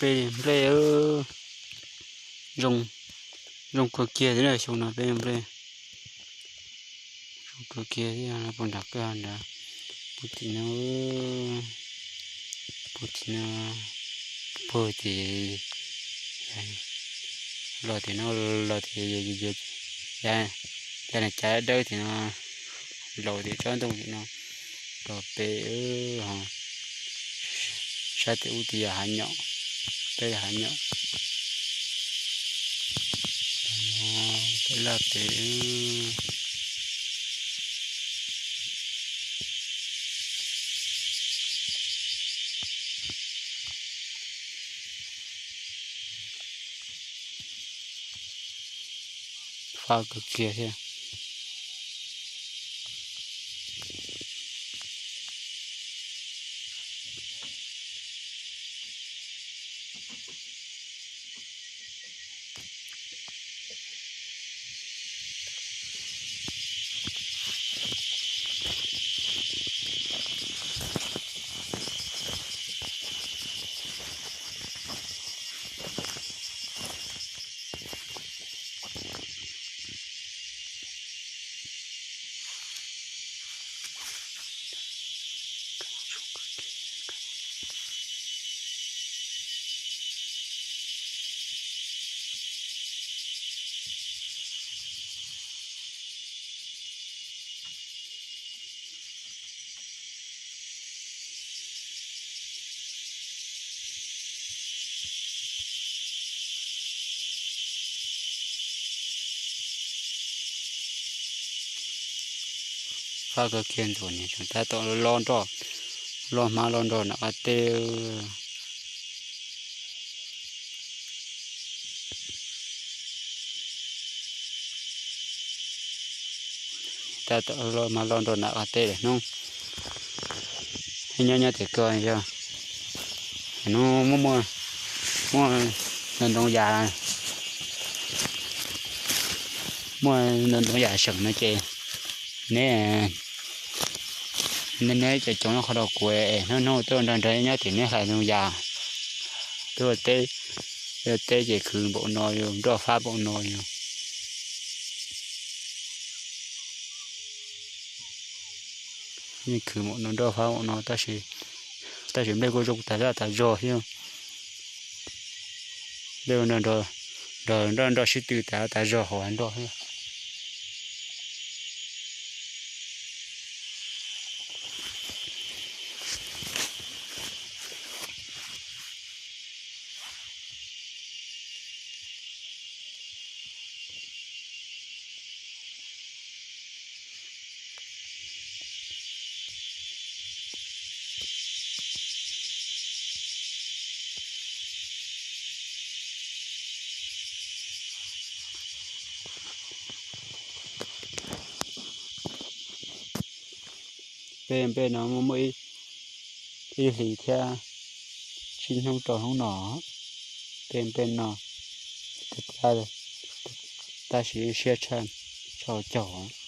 Peb nplej zoo, zoo kawg kiag thiab na, xyoo no peb nplej zoo kawg kiag thiab. Puag nram kawg nrad, puag tim no, puag tim no, puag tim, los tim no, los tim, ya, ya na, cav dawb tim no, laus tim tsob ntoo tim no, los pem, sab tim ub tim yog hav nyom, peb yog hav nyom, peb laj pem. Fab kawg kiag thiab. Fab kawg kiag ntxuam niam tseem tab tom loj nroj, loj hmab loj nroj nram qab teb. Tab tom loj hmab loj nroj nram qab teb lawm hnub. Nyob nyob tias koj yog hnub muaj, muaj ntoo yas, muaj ntoo yas seem no ces neb, neb cov coob nyob qhov rau kuv es hnub hnub tuaj nrog nrog nyob tim neb hlais ntoo yas, tuaj teb, teb ces khwv npaum no yus nroj fab npaum no yus. Yeej khwv npaum no nroj fab npaum no tab sis, tab sis nplej kuj zoo tas zaj tas zog thiab. Nplej nroj, nroj sib tw tas tas zog hauv nroj thiab. Peb nplej no muaj muaj ib hlis thiab tsib hnub rau hnub no, peb nplej no tab sis siab tshaj tso caug.